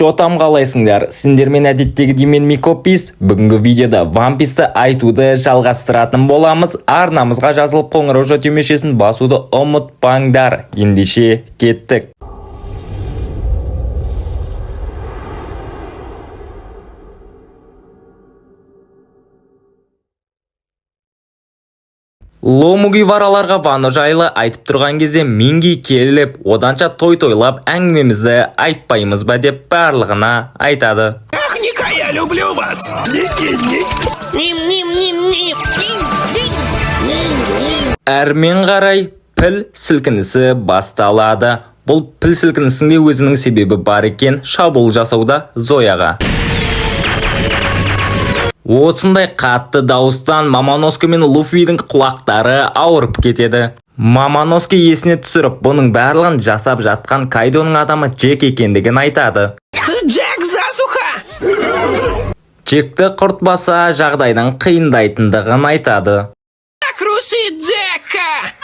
Чё там, қалайсыңдар? Сендермен әдеттегідей мен, Микопис. Бүгінгі видеода One Piece'ті айтуды жалғастыратын боламыз. Арнамызға жазылып, қоңырау түймешесін басуды ұмытпаңдар. Ендеше кеттік. Ло Мугивараларға Вано жайлы айтып тұрған кезде Минги келіп, оданша той тойлап әңгімемізді айтпаймыз ба деп барлығына айтады. Ах, Ника, я люблю вас! Әрмен қарай піл сілкінісі басталады. Бұл піл сілкінісінің де өзінің себебі бар екен, шабуыл жасауда Зояға. Осындай қатты дауыстан Мамоноске мен Луфидің құлақтары ауырып кетеді. Мамоноске есіне түсіріп, бұның барлығын жасап жатқан Кайдоның адамы Джек екендігін айтады. Джек засуха! Джекті құртпаса, жағдайдың қиындайтындығын айтады. Круши Джека!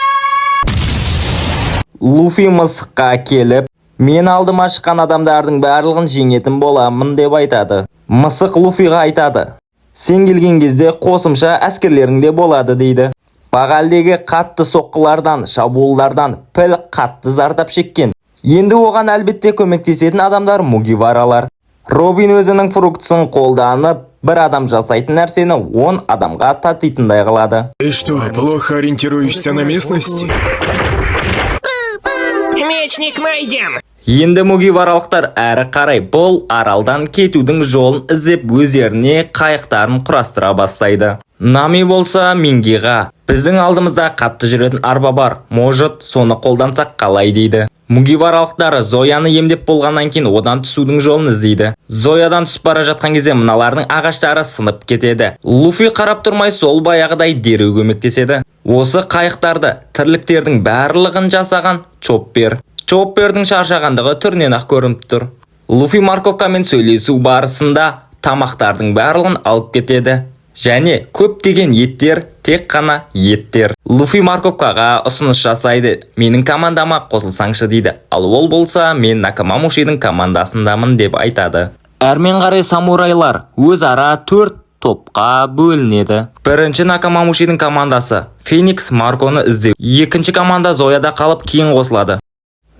Луфи мысыққа келіп, мен алдыма шыққан адамдардың барлығын жеңетін боламын деп айтады. Мысық Луфиға айтады: сен келген кезде қосымша әскерлерің де болады дейді. Бағалдегі қатты соққылардан, шабуылдардан піл қатты зардап шеккен. Енді оған әлбетте көмектесетін адамдар Мугиваралар. Робин өзінің фруктысын қолданып, бір адам жасайтын нәрсені 10 адамға татитындай қылады. Ты что, плохо ориентируешься на местности? Мечник найден! Енді мугиваралықтар әрі қарай бұл аралдан кетудің жолын іздеп, өздеріне қайықтарын құрастыра бастайды. Нами болса Мингиға: біздің алдымызда қатты жүретін арба бар, может, соны қолдансақ қалай дейді. Мугиваралықтар Зояны емдеп болғаннан кейін одан түсудің жолын іздейді. Зоядан түсіп бара жатқан кезде мыналардың ағаштары сынып кетеді. Луфи қарап тұрмай сол баяғыдай дереу көмектеседі. Осы қайықтарды, тірліктердің барлығын жасаған Чоппер. Чоппердің шаршағандығы түрінен ақ көрініп тұр. Луфи морковкамен сөйлесу барысында тамақтардың барлығын алып кетеді. Және көптеген еттер, тек қана еттер. Луфи морковкаға ұсыныс жасайды. Менің командама қосылсаңшы дейді. Ал ол болса, мен Накамамушидің командасындамын деп айтады. Әрмен қарай самурайлар өзара төрт топқа бөлінеді. Бірінші Накамамушидің командасы Феникс Марконы іздеу. Екінші команда Зояда қалып, кейін қосылады.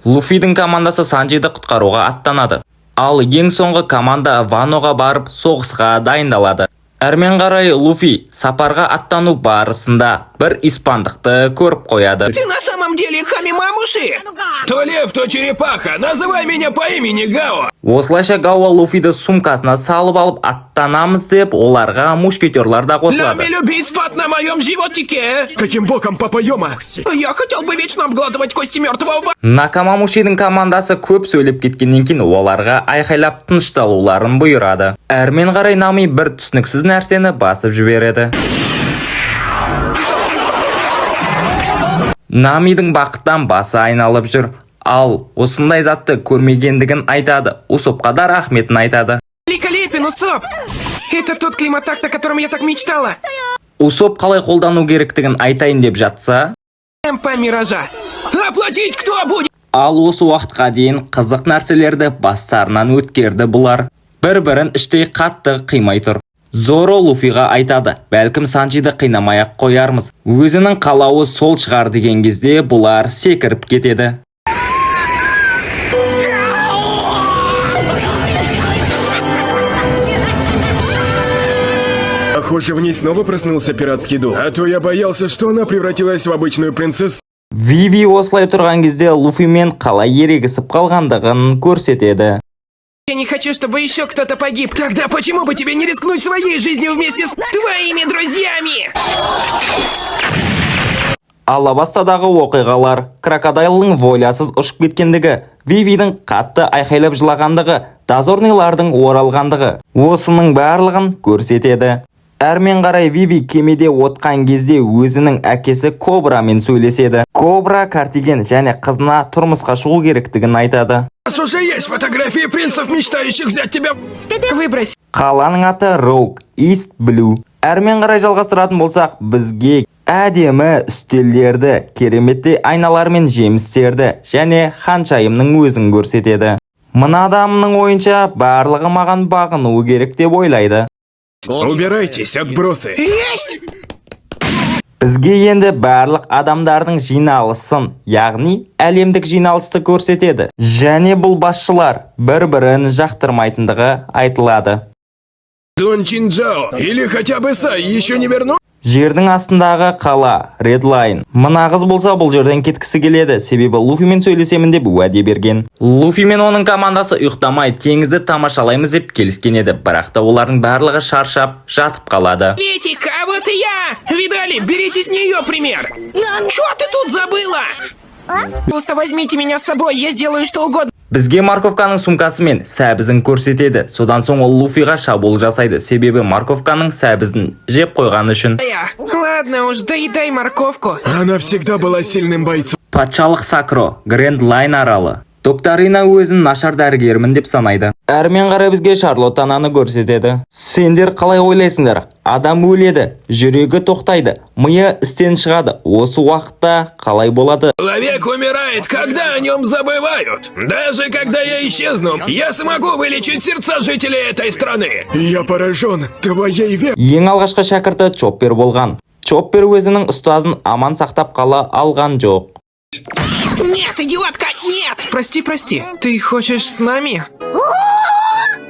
Луфидің командасы Санджиді құтқаруға аттанады. Ал ең соңғы команда Ваноға барып соғысқа дайындалады. Әрмен қарай Луфи сапарға аттану барысында бір испандықты көріп қояды. Ты на самом деле Хамимамуши? То лев, то черепаха! Называй меня по имени Гао! Осылайша Гао Луфиді сумкасына салып алып аттанамыз деп, оларға мушкетерлар да қосылады. Нами любить спать на моем животике! Каким боком, папа Йома? Я хотел бы вечно обгладывать кости мертвого ба... Накамамушидің командасы көп сөйлеп кеткеннен кейін оларға айқайлап тынышталуларын бұйырады. Әрмен қарай Нами бір түсініксіз нәрсені басып жібереді. Намидің бақыттан басы айналып жүр. Ал осындай затты көрмегендігін айтады. Усопқа да рахметін айтады. Великолепен, Усоп! Это тот климатакт, о котором я так мечтала! Усоп қалай қолдану керектігін айтайын деп жатса, Эмпа Миража! Оплатить кто будет? Ал осы уақытқа дейін қызық нәрселерді бастарынан өткерді бұлар. Бір-бірін іштей қатты қимай тұр. Зоро Луфиға айтады, бәлкім Санджиді қинамай ақ қоярмыз. Өзінің қалауы сол шығар деген кезде бұлар секіріп кетеді. Похоже, в ней снова проснулся пиратский дух. А то я боялся, что она превратилась в обычную принцессу. Виви осылай тұрған кезде Луфимен қалай ерегісіп қалғандығын көрсетеді. Я не хочу, чтобы еще кто-то погиб. Тогда почему бы тебе не рискнуть своей жизнью вместе с твоими друзьями? Алабастадағы оқиғалар, крокодайлың волясыз ұшып кеткендігі, Вивидің қатты айқайлап жылағандығы, дозорныйлардың оралғандығы, осының барлығын көрсетеді. Әрмен қарай Виви кемеде отқан кезде өзінің әкесі Кобрамен сөйлеседі. Кобра Картиген және қызына тұрмысқа шығу керектігін айтады. У нас уже есть фотографии принцев, мечтающих взять тебя... Выбрось. Қаланың аты Роук, Ист Блю. Әрмен қарай жалғастыратын болсақ, бізге әдемі үстелдерді, кереметтей айналар мен жемістерді және ханшайымның өзін көрсетеді. Мына адамның ойынша, барлығы маған бағынуы керек деп ойлайды. Убирайтесь, отбросы. Есть! Бізге енді барлық адамдардың жиналысын, яғни әлемдік жиналысты көрсетеді. Және бұл басшылар бір-бірін жақтырмайтындығы айтылады. Дон Чинджао или хотя бы Сай еще не вернулся? Жердің астындағы қала Редлайн. Мына қыз болса, бұл жерден кеткісі келеді, себебі Луфимен сөйлесемін деп уәде берген. Луфи мен оның командасы ұйықтамай теңізді тамашалаймыз деп келіскен еді, бірақ та олардың барлығы шаршап жатып қалады. Приветик, а вот и я! Видали, берите с нее пример! Чё ты тут забыла? Просто возьмите меня с собой, я сделаю что угодно. Бізге морковканың сумкасы мен сәбізін көрсетеді. Содан соң ол Луфиға шабуыл жасайды, себебі морковканың сәбізін жеп қойғаны үшін. Я. Ладно уж, доедай морковку. Она всегда была сильным бойцом. Патшалық Сакро, Гренд Лайн аралы. Докторина өзін нашар дәрігермін деп санайды. Әрмен қарай бізге Шарлотта ананы көрсетеді. Сендер қалай ойлайсыңдар? Адам өледі, жүрегі тоқтайды, миы істен шығады. Осы уақытта қалай болады? Человек умирает, когда о нем забывают. Даже когда я исчезну, я смогу вылечить сердца жителей этой страны. Я поражен твоей верой. Ең алғашқы шәкірті Чоппер болған. Чоппер өзінің ұстазын аман сақтап қала алған жоқ. Нет, идиотка, нет! Прости, прости. Ты хочешь с нами?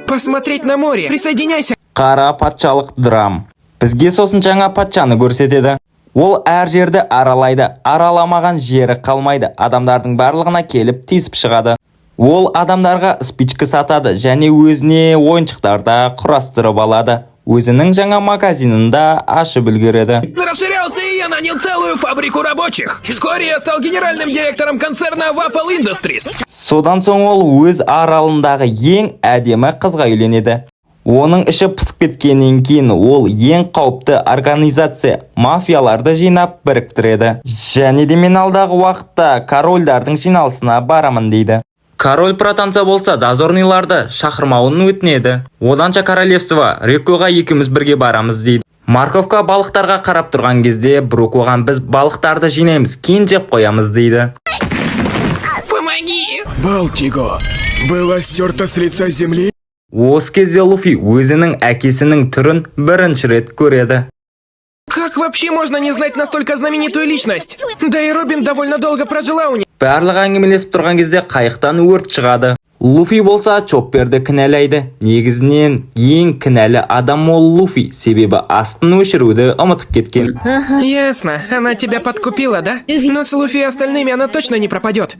Посмотреть на море. Присоединяйся. Қара патшалық Драм. Бізге сосын жаңа патшаны көрсетеді. Ол әр жерді аралайды, араламаған жері қалмайды, адамдардың барлығына келіп тиісіп шығады. Ол адамдарға спичка сатады және өзіне ойыншықтар да құрастырып алады. Өзінің жаңа магазинін да ашып үлгереді. Расширялся, и я нанял целую фабрику рабочих. Вскоре я стал генеральным директором концерна Wapol Industries. Содан соң ол өз аралындағы ең әдемі қызға үйленеді. Оның іші пысып кеткеннен кейін ол ең қауіпті организация мафияларды жинап біріктіреді. Және де мен алдағы уақытта корольдардың жиналысына барамын дейді. Король Протанца болса, дозорныйларды шақырмауын өтінеді. Оданша королевство Рекоға екеуміз бірге барамыз дейді. Морковка балықтарға қарап тұрған кезде Брук оған біз балықтарды жинаймыз, кейін жеп қоямыз дейді. Помоги! Балтиго была стерта с лица земли. Осы кезде Луфи өзінің әкесінің түрін бірінші рет көреді. Как вообще можно не знать настолько знаменитую личность? Да и Робин довольно долго прожила у них. Барлығы әңгімелесіп тұрған кезде қайықтан өрт шығады. Луфи болса, Чопперді кінәлайды. Негізінен ең кінәлі адам ол Луфи, себебі астын өшіруді ұмытып кеткен. Ясно, она тебя подкупила, да? Но с Луфи и остальными она точно не пропадет.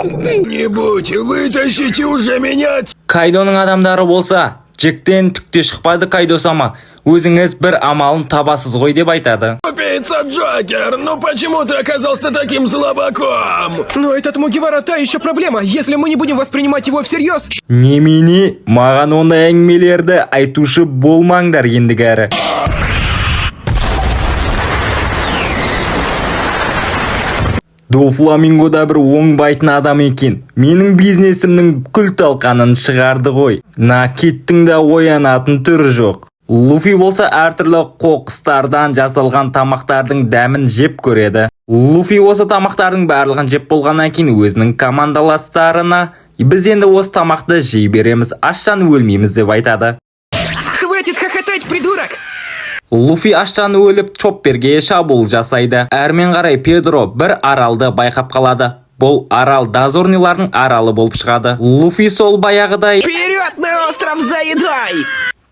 Не будь, вытащите уже меня. Кайдоның адамдары болса, Джектен түк те шықпады. Кайдо сама, өзіңіз бір амалын табасыз ғой деп айтады. Тупица Джокер, ну почему ты оказался таким слабаком? Но этот Мугивара та еще проблема. Если мы не будем воспринимать его всерьез. Немене, маған ондай әңгімелерді айтушы болмаңдар ендігәрі. Дофламинго да бір оңбайтын адам екен. Менің бизнесімнің күл талқанын шығарды ғой. Накиттің да оянатын түрі жоқ. Луфи болса, әртүрлі қоқыстардан жасалған тамақтардың дәмін жеп көреді. Луфи осы тамақтардың барлығын жеп болғаннан кейін өзінің командаластарына біз енді осы тамақты жей береміз, аштан өлмейміз деп айтады. Хватит хохотать, придурок! Луфи аштан өліп, Чопперге шабуыл жасайды. Әрмен қарай Педро бір аралды байқап қалады. Бұл арал дозорныйлардың аралы болып шығады. Луфи сол баяғыдай Вперед на остров за едой!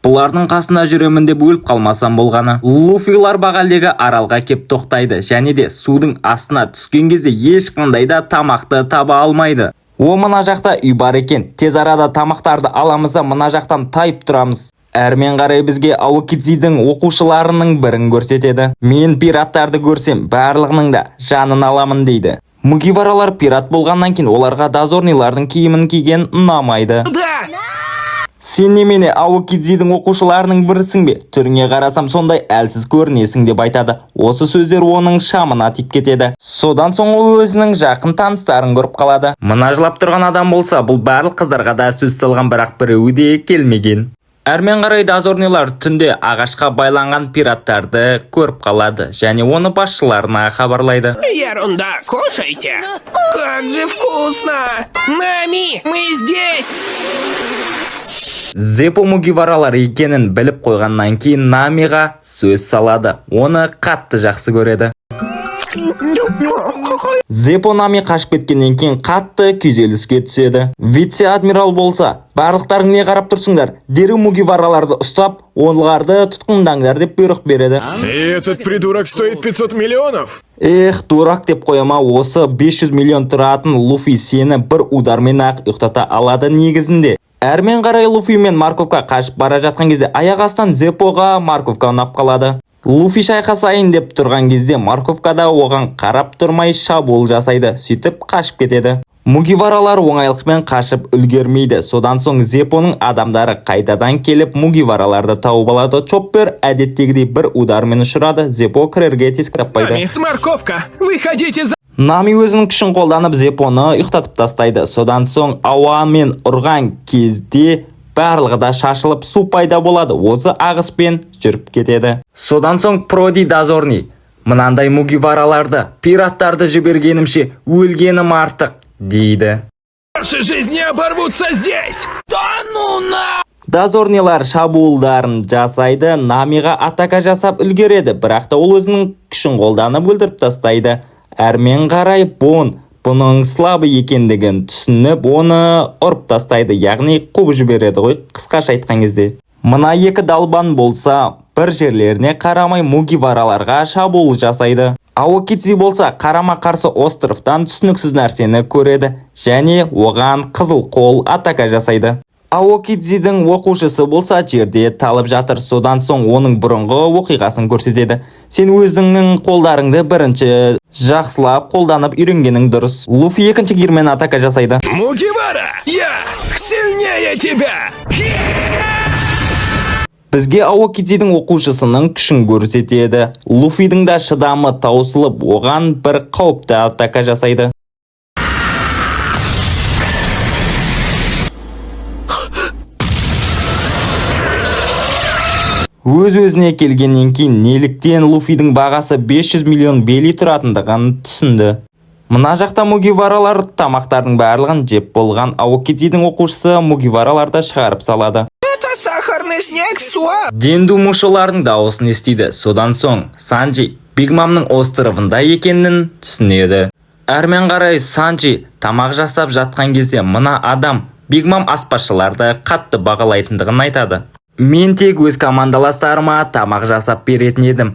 Бұлардың қасында жүремін деп өліп қалмасам болғаны. Луфилар бағалдегі аралға кеп тоқтайды және де судың астына түскен кезде ешқандай да тамақты таба алмайды. О, мына жақта үй бар екен. Тез арада тамақтарды аламыз да, мына жақтан тайып тұрамыз. Әрмен қарай бізге Аокидзидің оқушыларының бірін көрсетеді. Мен пираттарды көрсем, барлығының да жанын аламын дейді. Мугиваралар пират болғаннан кейін оларға дозорныйлардың киімін киген ұнамайды. Да! Сен немене, Аокидзидің оқушыларының бірісің бе? Түріңе қарасам, сондай әлсіз көрінесің деп айтады. Осы сөздер оның шамына тиіп кетеді. Содан соң ол өзінің жақын таныстарын көріп қалады. Мына жылап тұрған адам болса, бұл барлық қыздарға да сөз салған, бірақ біреуі де келмеген. Әрмен қарай дозорныйлар түнде ағашқа байланған пираттарды көріп қалады және оны басшыларына хабарлайды. Ерунда, кушайте. Как же вкусно! Нами, мы здесь! Зепо мугиваралар екенін біліп қойғаннан кейін, Намиға сөз салады, оны қатты жақсы көреді. Зепо Нами қашып кеткеннен кейін қатты күйзеліске түседі. Вице адмирал болса: «Барлықтарың не қарап тұрсыңдар? Дереу мугивараларды ұстап, оларды тұтқындаңдар», – деп бұйрық береді. И этот придурок стоит 500 миллионов? Эх, дурак деп қояма. Осы 500 миллион тұратын Луфи сені бір удармен ақ ұйықтата алады негізінде. Әрмен қарай Луфи мен Марковка қашып бара жатқан кезде аяқ астынан Зепоға Марковка ұнап қалады. Луфи шайқасайын деп тұрған кезде, Марковка да оған қарап тұрмай шабуыл жасайды, сөйтіп қашып кетеді. Мугиваралар оңайлықпен қашып үлгермейді. Содан соң Зепоның адамдары қайтадан келіп, мугивараларды тауып алады. Чоппер әдеттегідей бір удармен ұшырады. Зепо кірерге тесік таппайды. Нами, морковка, выходите за. Нами өзінің күшін қолданып, Зепоны ұйықтатып тастайды. Содан соң ауамен ұрған кезде барлығы да шашылып, су пайда болады. Осы ағыспен жүріп кетеді. Содан соң Проди дозорный: «Мынандай мугивараларды, пираттарды жібергенімше, өлгенім артық», – дейді. Наши жизни оборвутся здесь! Да ну на! Дозорныйлар шабуылдарын жасайды, Намиға атака жасап үлгереді, бірақ та ол өзінің күшін қолданып, өлтіріп тастайды. Әрмен қарай Бон бұның слабый екендігін түсініп, оны ұрып тастайды, яғни қуып жібереді ғой қысқаша айтқан кезде. Мына екі далбан болса, бір жерлеріне қарамай мугивараларға шабуыл жасайды. Аокидзи болса, қарама қарсы островтан түсініксіз нәрсені көреді және оған қызыл қол атака жасайды. Аокидзидің оқушысы болса, жерде талып жатыр. Содан соң оның бұрынғы оқиғасын көрсетеді. Сен өзіңнің қолдарыңды бірінші жақсылап қолданып үйренгенің дұрыс. Луфи екінші гирмен атака жасайды. Мугивара, я сильнее тебя! Бізге Аокидзидің оқушысының күшін көрсетеді. Луфидің да шыдамы таусылып, оған бір қауіпті атака жасайды. Өз өзіне келгеннен кейін неліктен Луфидің бағасы 500 миллион бели тұратындығын түсінді. Мына жақта мугиваралар тамақтардың барлығын жеп болған. Аокидзидің оқушысы мугивараларды шығарып салады. Это сахарный снег суа. Денду мушолардың дауысын естиді. Содан соң Санджи Биг Мамның островында екенін түсінеді. Әрмен қарай Санджи тамақ жасап жатқан кезде, мына адам Биг Мам аспазшыларды қатты бағалайтындығын айтады. «Мен тек өз командаластарыма тамақ жасап беретін едім.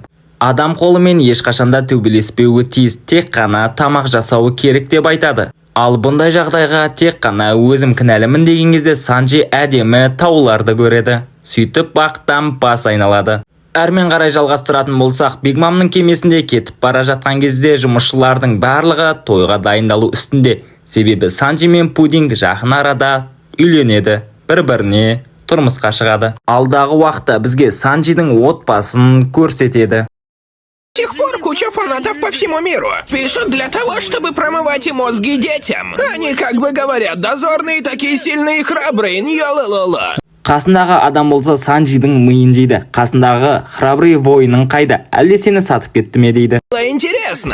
Адам қолымен ешқашанда төбелеспеуі тиіс, тек қана тамақ жасауы керек», – деп айтады. Ал бұндай жағдайға тек қана өзім кінәлімін деген кезде, Санджи әдемі тауларды көреді. Сөйтіп бақыттан бас айналады. Әрмен қарай жалғастыратын болсақ, Биг Мамның кемесінде кетіп бара жатқан кезде жұмысшылардың барлығы тойға дайындалу үстінде. Себебі Санджи мен Пудинг жақын арада үйленеді, бір-біріне тұрмысқа шығады. Алдағы уақытта бізге Санджидің отбасын көрсетеді. С тех пор куча фанатов по всему миру пишут для того, чтобы промывать им мозги детям. Они как бы говорят: дозорные такие сильные и храбрые, нья-ла-ла-ла. Қасындағы адам болса, Санджидің миын жейді. «Қасындағы храбрый воиның қайда? Әлде сені сатып кетті ме?» – дейді. Интересно,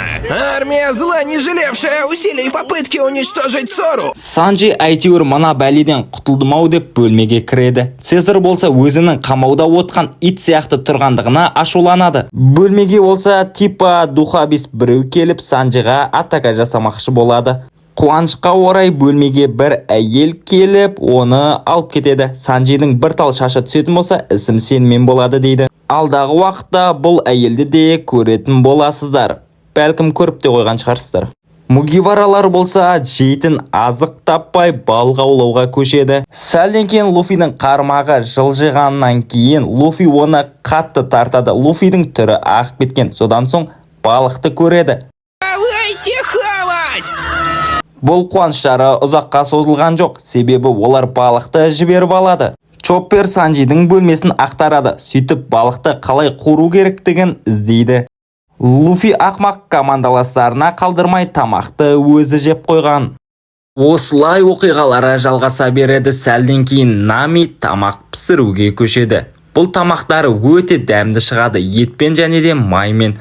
армия зла, не жалевшая усилий в попытке уничтожить Сору. Санджи әйтеуір мына бәледен құтылдым ау деп бөлмеге кіреді. Цезарь болса, өзінің қамауда отқан ит сияқты тұрғандығына ашуланады. Бөлмеге болса, типа духабис біреу келіп, Санджиға атака жасамақшы болады. Қуанышқа орай, бөлмеге бір әйел келіп, оны алып кетеді. «Санджидің бір тал шашы түсетін болса, ісім сенімен болады», – дейді. Алдағы уақытта бұл әйелді де көретін боласыздар, бәлкім, көріп те қойған шығарсыздар. Мугиваралар болса, жейтін азық таппай, балық аулауға көшеді. Сәлден кейін Луфидің қармағы жылжығаннан кейін Луфи оны қатты тартады. Луфидің түрі ағып кеткен. Содан соң балықты көреді. Давайте хавать! Бұл қуаныштары ұзаққа созылған жоқ, себебі олар балықты жіберіп алады. Чоппер Санджидің бөлмесін ақтарады, сөйтіп балықты қалай қуыру керектігін іздейді. Луфи ақмақ, командаластарына қалдырмай тамақты өзі жеп қойған. Осылай оқиғалары жалғаса береді. Сәлден кейін Нами тамақ пісіруге көшеді. Бұл тамақтары өте дәмді шығады, етпен және де маймен.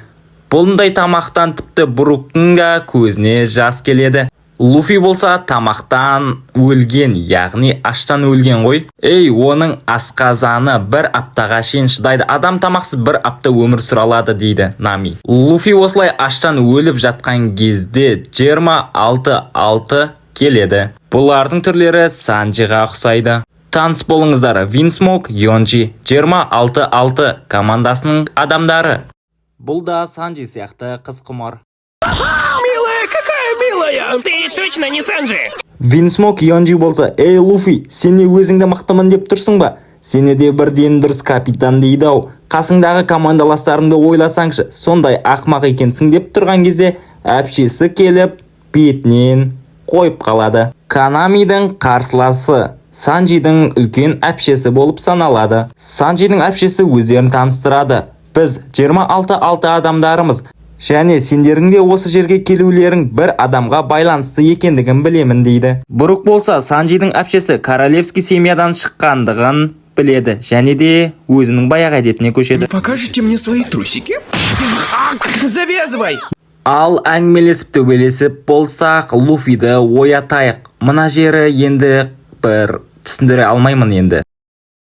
Бұндай тамақтан тіпті Бруктың да көзіне жас келеді. Луфи болса тамақтан өлген, яғни аштан өлген ғой. Ей, оның асқазаны бір аптаға шейін шыдайды. Адам тамақсыз бір апта өмір сүре алады, дейді Нами. Луфи осылай аштан өліп жатқан кезде 26-6 келеді. Бұлардың түрлері Санджиға ұқсайды. Таныс болыңыздар: Винсмок Йонджи, 26-6 командасының адамдары. Бұл да Санджи сияқты қыз құмар. Милая, какая милая! Ты точно не Санджи! Винсмок Йонджи болса: «Ей, Луфи, сен не, өзіңді мықтымын деп тұрсың ба? Сені де бірден дұрыс капитан дейді ау. Қасыңдағы командаластарыңды ойласаңшы, сондай ақмақ екенсің», — деп тұрған кезде әпшесі келіп бетінен қойып қалады. Канамидің қарсыласы Санджидің үлкен әпшесі болып саналады. Санджидің әпшесі өздерін таныстырады: «Біз 26-6 адамдарымыз және сендердің де осы жерге келулерің бір адамға байланысты екендігін білемін», — дейді. Брук болса Санджидің әпшесі королевский семьядан шыққандығын біледі және де өзінің баяғы әдетіне көшеді. Покажете мне свои трусики? Завязывай! Ал әңгімелесіп, төбелесіп болсақ, Луфиді оятайық. Мына жері енді бір түсіндіре алмаймын енді.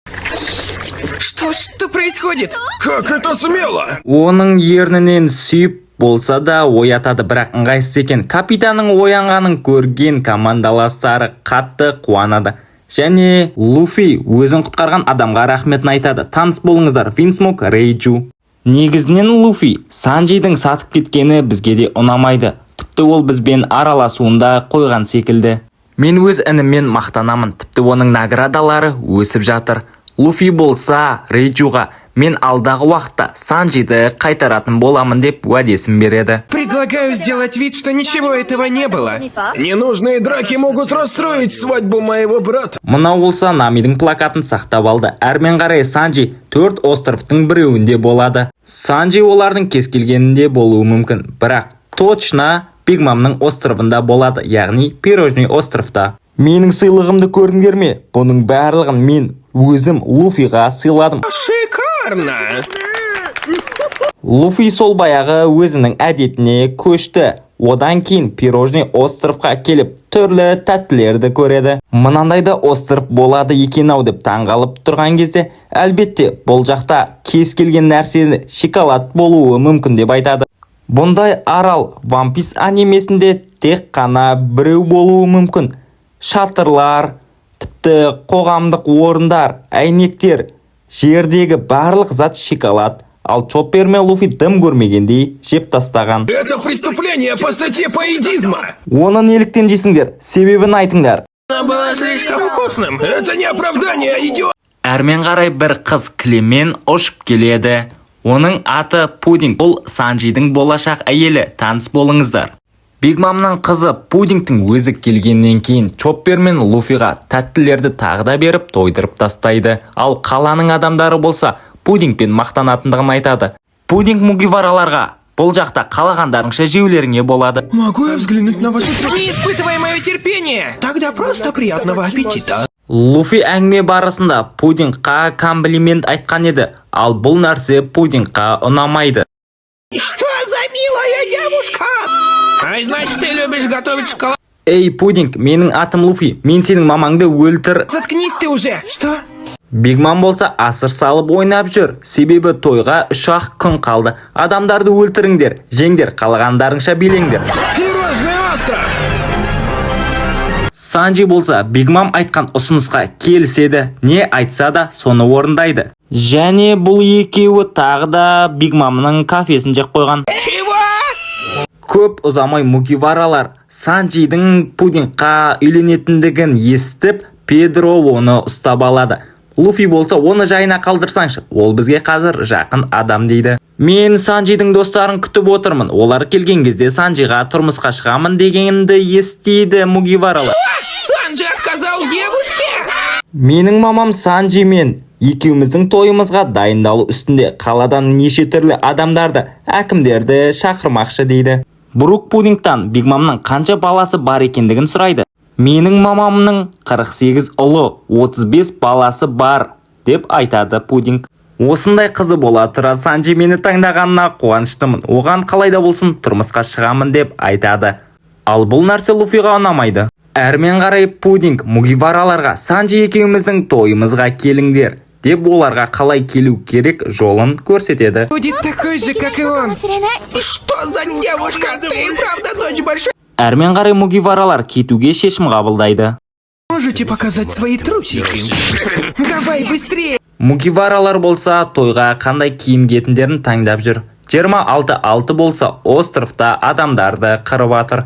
Что, что происходит? Как это смело! Оның ернінен сүйіп болса да оятады, бірақ ыңғайсыз екен. Капитанның оянғанын көрген командаластары қатты қуанады және Луфи өзін құтқарған адамға рахметін айтады: «Таныс болыңыздар, Винсмок Рейджу». Негізінен Луфи Санджидің сатып кеткені бізге де ұнамайды. Тіпті ол бізбен араласуында қойған секілді. Мен өз ініммен мақтанамын, тіпті оның наградалары өсіп жатыр. Луфи болса Рейджуға мен алдағы уақытта Санджиді қайтаратын боламын деп уәдесін береді. Предлагаю сделать вид, что ничего этого не было. Ненужные драки могут расстроить свадьбу моего брата. Мынау болса Намидің плакатын сақтап алды. Әрмен қарай Санджи төрт островтың біреуінде болады. Санджи олардың кез келгенінде болуы мүмкін, бірақ точно Биг Мамның островында болады, яғни Пирожный островта. Менің сыйлығымды көрдіңдер ме? Бұның барлығын мен өзім Луфиға сыйладым. Шикарно! Луфи сол баяғы өзінің әдетіне көшті. Одан кейін Пирожный островқа келіп, түрлі тәттілерді көреді. Мынандай да остров болады екен ау деп таңғалып тұрған кезде, әлбетте, бұл жақта кез келген нәрсені шоколад болуы мүмкін деп айтады. Бұндай арал One Piece анимесінде тек қана біреу болуы мүмкін. Шатырлар, тіпті қоғамдық орындар, әйнектер, жердегі барлық зат шоколад. Ал Чоппер мен Луфи дым көрмегендей жеп тастаған. Это преступление по статье поедизма! Оны неліктен жейсіңдер? Себебін айтыңдар. Оно было слишком вкусным. Это не оправдание, идиот! Әрмен қарай бір қыз кілеммен ұшып келеді. Оның аты Пудинг. Бұл Санджидің болашақ әйелі. Таныс болыңыздар. Биг Мамның қызы Пудингтің өзі келгеннен кейін Чоппер мен Луфиға тәттілерді тағы да беріп тойдырып тастайды. Ал қаланың адамдары болса Пудингпен мақтанатындығын айтады. Пудинг мугивараларға: «Бұл жақта қалағандарыңша жеулеріңе болады». Могу я взглянуть на ваши трусы? Не испытывай мое терпение! Тогда просто приятного аппетита. Луфи әңгіме барысында Пудингқа комплимент айтқан еді, ал бұл нәрсе Пудингқа ұнамайды. Что за милая девушка? А значит, ты любишь готовить шоколад? Ей, Пудинг, менің атым Луфи, мен сенің мамаңды өлтір. Заткнись ты уже! Что? Биг Мам болса асыр салып ойнап жүр, себебі тойға 3-ақ күн қалды. Адамдарды өлтіріңдер, жеңдер, қалағандарыңша билеңдер. Пирожный остров! Санджи болса Биг Мам айтқан ұсынысқа келіседі, не айтса да соны орындайды. Және бұл екеуі тағы да Биг Мамның кафесін жеп қойған. Чего? Көп ұзамай мугиваралар Санджидің Пудингқа үйленетіндігін естіп, Педро оны ұстап алады. Луфи болса: «Оны жайына қалдырсаңшы, ол бізге қазір жақын адам», — дейді. Мен Санджидің достарын күтіп отырмын, олар келген кезде Санджиға тұрмысқа шығамын дегенді естиді мугиваралар. Санджи отказал девушке? Менің мамам Санджи мен екеуміздің тойымызға дайындалу үстінде, қаладан неше түрлі адамдарды, әкімдерді шақырмақшы, дейді. Брук Пудингтан Биг Мамның қанша баласы бар екендігін сұрайды. Менің мамамның 48 ұлы, 35 баласы бар, деп айтады Пудинг. Осындай қызы бола тұра, Санджи мені таңдағанына қуаныштымын. Оған қалай да болсын тұрмысқа шығамын, деп айтады. Ал бұл нәрсе Луфиға ұнамайды. Әрмен қарай Пудинг Мугивараларға «Санджи екеуміздің тойымызға келіңдер» деп, оларға қалай келу керек жолын көрсетеді. Будет такой же, как и он. Что за девушка? Ты и правда дочь большой? Әрмен қарай Мугиваралар кетуге шешім қабылдайды. Можете показать свои трусики? Давай быстрее! Мугиваралар болса, тойға қандай киім киетіндерін таңдап жүр. 26-6 болса, островта адамдарды қырып жатыр.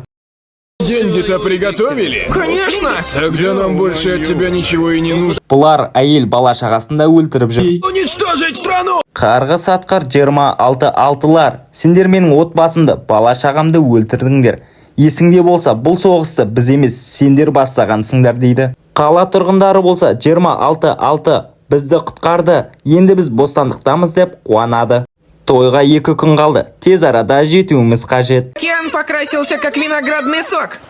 Деньги-то приготовили? Конечно! Тогда нам больше от тебя ничего и не нужно. Бұлар әйел, бала шағасын да өлтіріп жүр. Уничтожить страну! Қарғыс атқыр 26-6-лар, сендер менің отбасымды, бала шағамды өлтірдіңдер. Есіңде болса, бұл соғысты біз емес, сендер бастағансыңдар, дейді. Қала тұрғындары болса, 26-6 бізді құтқарды, енді біз бостандықтамыз деп қуанады. Тойға 2 күн қалды, тез арада жетуіміз қажет. Кен покрасился, как виноградный сок.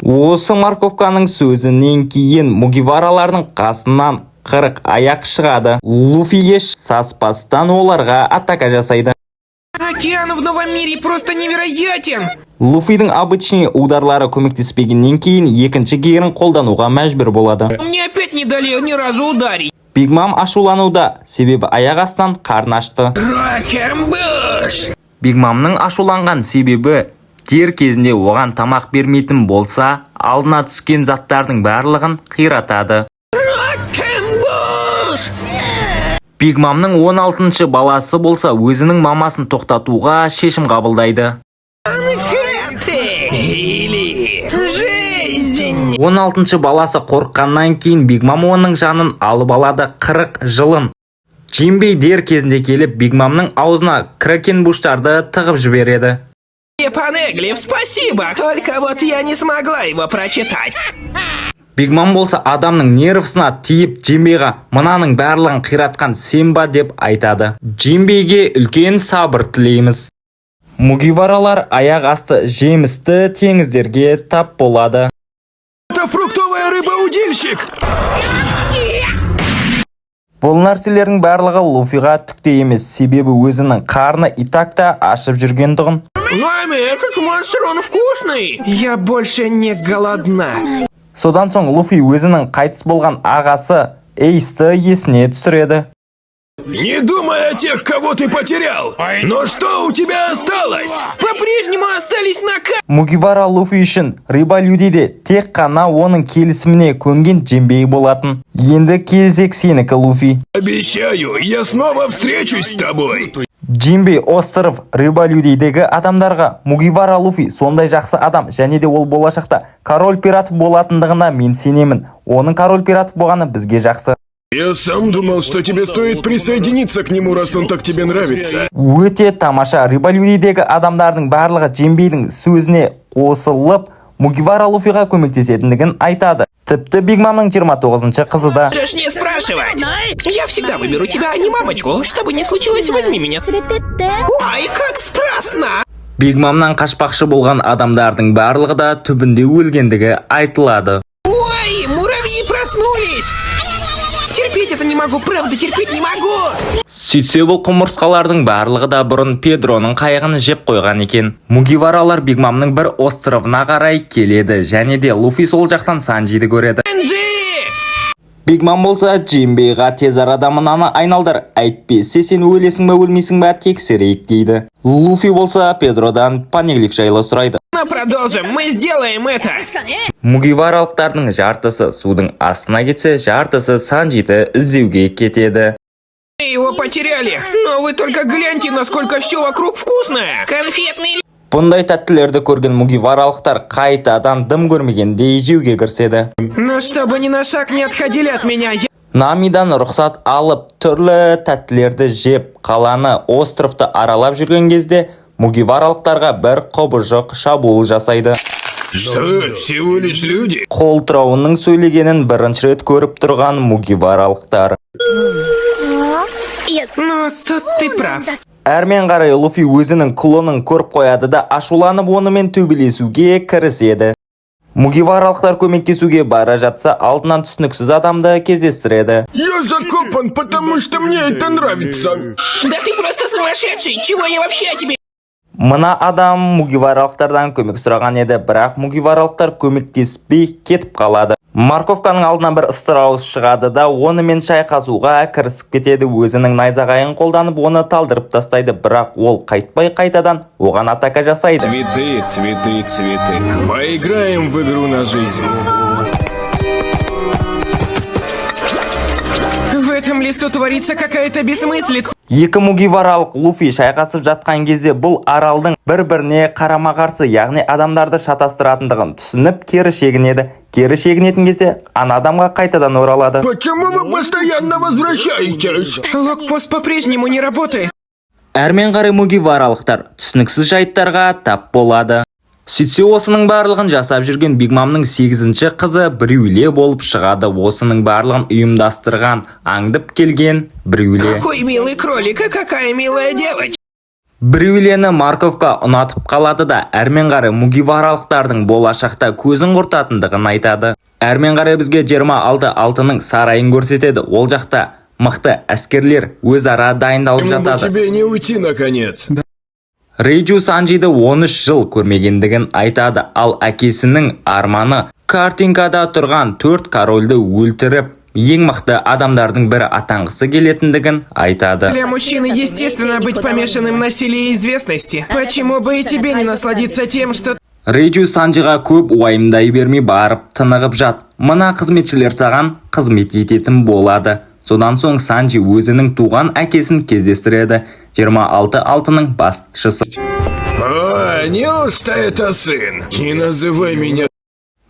Осы морковканың сөзінен кейін Мугиваралардың қасынан 40 аяқ шығады. Луфи еш саспастан оларға атака жасайды. Океан в новом мире просто невероятен! Луфидің обычный ударлары көмектеспегеннен кейін, екінші герін қолдануға мәжбүр болады. Мне опять не дали ни разу ударить. Биг Мам ашулануда, себебі аяқ астынан қарны ашты. Рокенбуш! Биг Мамның ашуланған себебі, дер кезінде оған тамақ бермейтін болса, алдына түскен заттардың барлығын қиратады. Рокенбуш! Биг Мамның 16 баласы болса, өзінің мамасын тоқтатуға шешім қабылдайды. Конфеты! Или жизнь! 16 баласы қорыққаннан кейін, Биг Мам оның жанын алып алады 40 жылын. Джимбей дер кезінде келіп, Биг Мамның аузына кракенбуштарды тығып жібереді. Панеглиф, спасибо! Только вот я не смогла его прочитать. Биг Мам болса, адамның нервысына тиіп, Джимбейға «Мынаның барлығын қиратқан сен ба?» деп айтады. Джимбейге үлкен сабыр тілейміз. Мугиваралар аяқ асты жемісті теңіздерге тап болады. Это фруктовая рыба-удильщик! Бұл нәрселердің барлығы Луфиға түкте емес, себебі өзінің қарны и так та ашып жүргендігін. Нами, этот монстр, он вкусный! Я больше не голодна. Содан соң Луфи өзінің қайтыс болған ағасы Эйсті есіне түсіреді. Не думай о тех, кого ты потерял! Но что у тебя осталось? По-прежнему остались на Мугивара Луфи үшін Рыбалюдиде тек қана оның келісіміне көнген Джимбей болатын. Енді кезек сенікі, Луфи. Обещаю, я снова встречусь с тобой! Джимбей остров Рыбалюдейдегі адамдарға Мугивара Луфи сондай жақсы адам және де ол болашақта король пиратов болатындығына мен сенемін. Оның король пиратов болғаны бізге жақсы. Я сам думал, что тебе стоит присоединиться к нему, раз он так тебе нравится. Өте тамаша, Рыбалюдейдегі адамдардың барлығы Джимбейдің сөзіне қосылып, Мугивара Луфиға көмектесетіндігін айтады. Тіпті Биг Мамның 29 қызы да. Можешь не спрашивать. Я всегда выберу тебя, а не мамочку. Что бы ни случилось, возьми меня. Ой, как страстно! Биг Мамнан қашпақшы болған адамдардың барлығы да түбінде өлгендігі айтылады. Ой, муравьи проснулись! Терпеть это не могу, правда, терпеть не могу! Сөйтсе, бұл құмырсқалардың барлығы да бұрын Педроның қайығын жеп қойған екен. Мугиваралар Биг Мамның бір островына қарай келеді және де Луфи сол жақтан Санджиді көреді. Энджи! Биг Мам болса, Джимбейға «Тез арада мынаны айналдыр, әйтпесе сен өлесің ба, өлмейсің ба, тексерейік», дейді. Луфи болса, Педродан панеглиф жайлы сұрайды. Мы продолжим, мы сделаем это! Мугиваралықтардың жартысы судың астына кетсе, жартысы Санджиді іздеуге кетеді. Мы его потеряли, но вы только гляньте, насколько все вокруг вкусное! Конфетный Бұндай тәттілерді көрген мугиваралықтар қайтадан дым көрмегендей жеуге кіріседі. Но чтобы ни на шаг не отходили от меня, я Намидан рұқсат алып, түрлі тәттілерді жеп, қаланы, островты аралап жүрген кезде мугиваралықтарға бір құбыжық шабуыл жасайды. Что, всего лишь люди? Қолтырауынның сөйлегенін бірінші рет көріп тұрған мугиваралықтар. Ну, тут ты прав. Әрмен қарай Луфи өзінің клонын көріп қояды да, ашуланып, онымен төбелесуге кіріседі. Мугиваралықтар көмектесуге бара жатса, алдынан түсініксіз адамды кездестіреді. Я закопан, потому что мне это нравится. Да ты просто сумасшедший! Чего я вообще о тебе Мына адам мугиваралықтардан көмек сұраған еді, бірақ мугиваралықтар көмектеспей кетіп қалады. Морковканың алдынан бір страус шығады да, онымен шайқасуға кірісіп кетеді. Өзінің найзағайын қолданып, оны талдырып тастайды, бірақ ол қайтпай, қайтадан оған атака жасайды. Цветы, цветы, цветы. Поиграем в игру на жизнь. В этом лесу творится какая-то бессмыслица. Екі мугиваралық Луфи шайқасып жатқан кезде бұл аралдың бір-біріне қарама-қарсы, яғни адамдарды шатастыратындығын түсініп, кері шегінеді. Кері шегінетін кезде ана адамға қайтадан оралады. Почему вы постоянно возвращаетесь? Логпост по-прежнему не работает. Әрмен қарай мугиваралықтар түсініксіз жайттарға тап болады. Сөйтсе, осының барлығын жасап жүрген Бигмамның сегізінші қызы Брюле болып шығады. Осының барлығын ұйымдастырған, аңдып келген Брюле. Какой милый кролик, а какая милая девочка. Брюлені морковка ұнатып қалады да, әрмен қарай мугиваралықтардың болашақта көзін құртатындығын айтады. Әрмен қарай бізге 26 алтының сарайын көрсетеді. Ол жақта мықты әскерлер өзара дайындалып Почему бы жатады. тебе не уйти, наконец? Рейджу Санджиді 13 жыл көрмегендігін айтады, ал әкесінің арманы картинкада тұрған төрт корольді өлтіріп, ең мықты адамдардың бірі атанғысы келетіндігін айтады. Для мужчины естественно быть помешанным на силе и известности. Почему бы и тебе не насладиться тем, что Рейджу Санджиға көп уайымдай бермей, барып тынығып жат. Мына қызметшілер саған қызмет ететін болады. Содан соң Санджи өзінің туған әкесін кездестіреді. 26 алтының басшысы. О, неужто это сын? Не называй меня.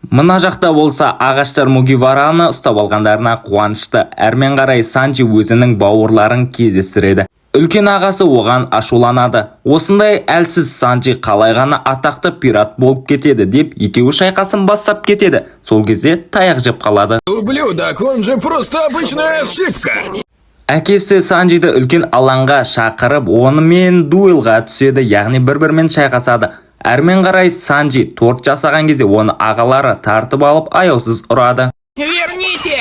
Мына жақта болса, ағаштар Мугивараны ұстап алғандарына қуанышты. Әрмен қарай Санджи өзінің бауырларын кездестіреді. Үлкен ағасы оған ашуланады. Осындай әлсіз Санджи қалай ғана атақты пират болып кетеді деп, екеуі шайқасын бастап кетеді. Сол кезде таяқ жеп қалады. Ублюдок, он же просто обычная ошибка. Әкесі Санджиді үлкен алаңға шақырып, онымен дуэлға түседі, яғни бір-бірімен шайқасады. Әрмен қарай Санджи торт жасаған кезде оны ағалары тартып алып, аяусыз ұрады. Верните!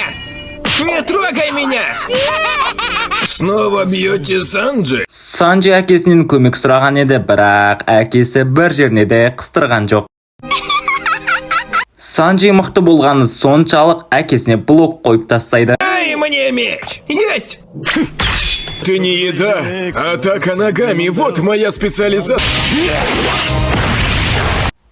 Не трогай меня! Снова бьете Санджи? Санджи әкесінен көмек сұраған еді, бірақ әкесі бір жеріне де қыстырған жоқ. Санджи мықты болғаны соншалық, әкесіне блок қойып тастайды. Дай мне меч! Есть! Ты не еда, атака ногами, вот моя специализация.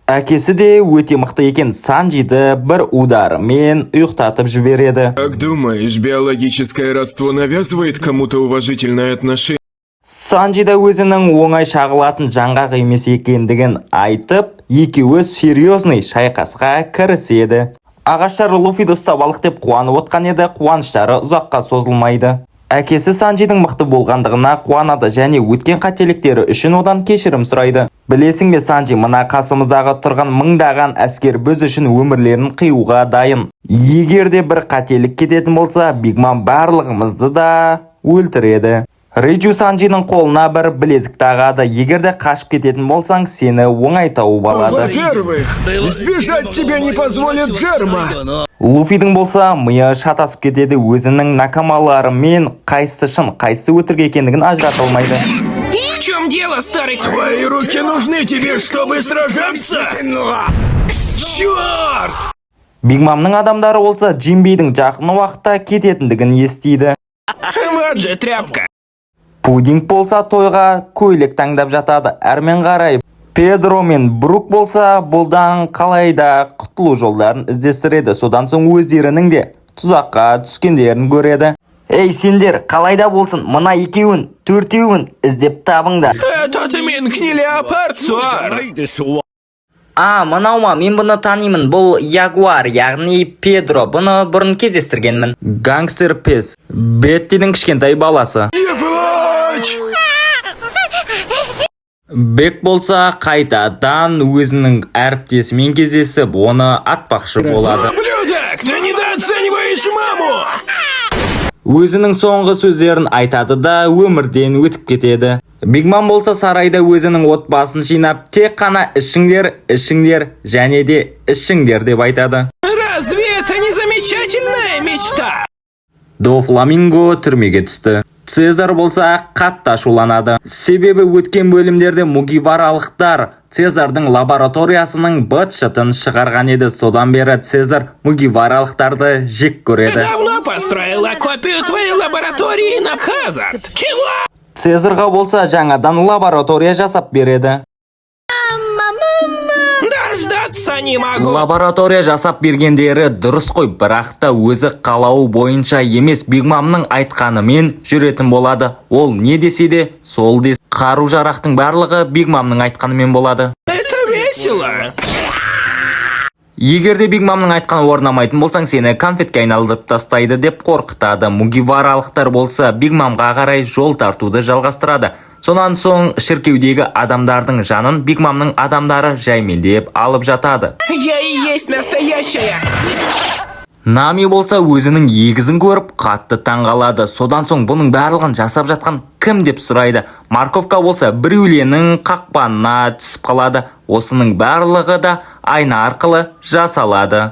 Әкесі де өте мықты екен, Санджиді бір ударымен ұйықтатып жібереді. Как думаешь, биологическое родство навязывает кому-то уважительное отношение? Санджи да өзінің оңай шағылатын жаңғақ емес екендігін айтып, екеуі серьезный шайқасқа кіріседі. Ағаштар Луфиді ұстап алдық деп қуанып отқан еді, қуаныштары ұзаққа созылмайды. Әкесі Санджидің мықты болғандығына қуанады және өткен қателіктері үшін одан кешірім сұрайды. Білесің бе, Санджи, мына қасымыздағы тұрған мыңдаған әскер біз үшін өмірлерін қиюға дайын. Егер де бір қателік кететін болса, Бигмам барлығымызды да өлтіреді. Рейджу Санджиның қолына бір білезік тағады. Егер де қашып кететін болсаң, сені оңай тауып алады. Во-первых, сбежать тебе не позволит Джерма. Луфидің болса, миы шатасып кетеді, өзінің накамаларымен қайсысы шын, қайсысы өтірік екендігін ажырата алмайды. В чем дело, старый? Твои руки нужны тебе, чтобы сражаться? Черт! Бигмамның адамдары болса, Джимбейдің жақын уақытта кететіндігін естиді. Вот же тряпка. Пудинг болса, тойға көйлек таңдап жатады. Әрмен қарай Педро мен Брук болса, бұлдан қалай да құтылу жолдарын іздестіреді. Содан соң өздерінің де тұзаққа түскендерін көреді. Ей, сендер, қалай да болсын, мына екеуін, төртеуін іздеп табыңдар. Этот Минг не леопард, Суар. А, мынау ма? Мен бұны танимын. Бұл Ягуар, яғни Педро. Бұны бұрын кездестіргенмін. Гангстер пес. Беттидің кішкентай баласы. Не плачь! Бек болса, қайтадан өзінің әріптесімен кездесіп, оны атпақшы болады. Ублюдок, ты недооцениваешь маму! Өзінің соңғы сөздерін айтады да, өмірден өтіп кетеді. Бигмам болса сарайда өзінің отбасын жинап, тек қана ішіңдер, ішіңдер және де ішіңдер деп айтады. Разве это не замечательная мечта? Дофламинго түрмеге түсті. Цезар болса қатты ашуланады. Себебі өткен бөлімдерде мугиваралықтар Цезардың лабораториясының быт-шытын шығарған еді. Содан бері Цезар мугиваралықтарды жек көреді. Давно построила копию твоей лаборатории на Хазард. Чего? Цезарға болса жаңадан лаборатория жасап береді. Дождаться не могу. Лаборатория жасап бергендері дұрыс қой, бірақ та өзі қалауы бойынша емес, Бигмамның айтқанымен жүретін болады. Ол не десе де, сол дес. Қару жарақтың барлығы Бигмамның айтқанымен болады. Это весело. Егер де Бигмамның айтқанын орындамайтын болсаң, сені конфетке айналдырып тастайды деп қорқытады. Мугиваралықтар болса Бигмамға қарай жол тартуды жалғастырады. Сонан соң шіркеудегі адамдардың жанын Бигмамның адамдары жаймендеп алып жатады. Я и есть настоящая. Нами болса өзінің егізін көріп, қатты таңғалады. Содан соң бұның барлығын жасап жатқан кім деп сұрайды. Морковка болса Брюленің қақпанына түсіп қалады. Осының барлығы да айна арқылы жасалады.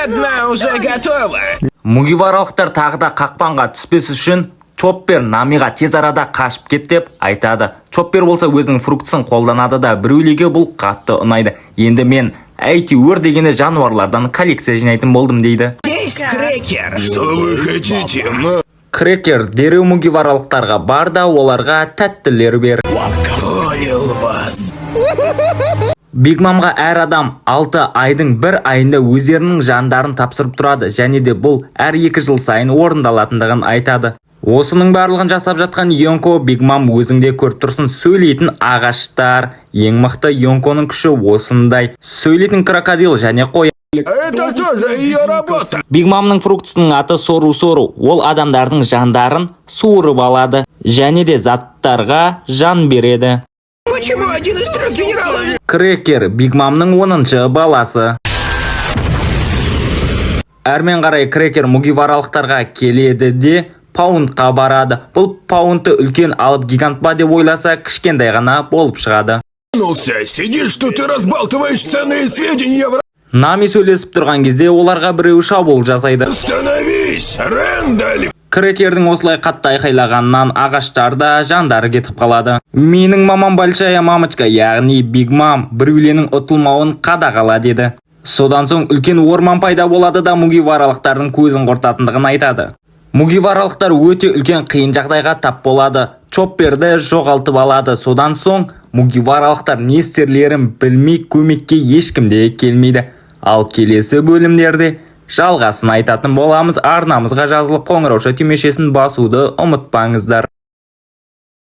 Одна уже готова. Мугиваралықтар тағы да қақпанға түспес үшін Чоппер Намиға тез арада қашып кет деп айтады. Чоппер болса өзінің фруктысын қолданады да, Брюлеге бұл қатты ұнайды. Енді мен әйтеуір дегенде жануарлардан коллекция жинайтын болдым дейді. Есть Крекер. Что вы хотите, ма? Крекер, дереу мугиваралықтарға бар да, оларға тәттілер бер. Понял вас. Бигмамға әр адам 6 айдың бір айында өздерінің жандарын тапсырып тұрады және де бұл әр 2 жыл сайын орындалатындығын айтады. Осының барлығын жасап жатқан Йонко. Бигмам, өзің де көріп тұрсың, сөйлейтін ағаштар ең мықты. Йонконың күші осындай: сөйлейтін крокодил және қоян. Это тоже ее работа. Бигмамның фруктысының аты Сору Сору. Ол адамдардың жандарын суырып алады және де заттарға жан береді. Почему один из трех генералов Крекер Бигмамның 10-шы баласы. Әрмен қарай Крекер мугиваралықтарға келеді де, Паундқа барады. Бұл Паундты үлкен алып гигант па деп ойласа, кішкентай ғана болып шығады. Сидишь тут и разбалтываешь ценные сведения в. Нами сөйлесіп тұрған кезде оларға біреу шабуыл жасайды. Остановись, Рэндальф! Крекердің осылай қатты айқайлағанынан ағаштар да жандары кетіп қалады. Менің мамам большая мамочка, яғни Биг Мам, Брюленің ұтылмауын қадағала деді. Содан соң үлкен орман пайда болады да, мугиваралықтардың көзін құртатындығын айтады. Мугиваралықтар өте үлкен қиын жағдайға тап болады. Чопперді жоғалтып алады. Содан соң мугиваралықтар не істерлерін білмей, көмекке ешкім де келмейді. Ал келесі бөлімдерде жалғасын айтатын боламыз. Арнамызға жазылып, қоңырауша түймешесін басуды ұмытпаңыздар.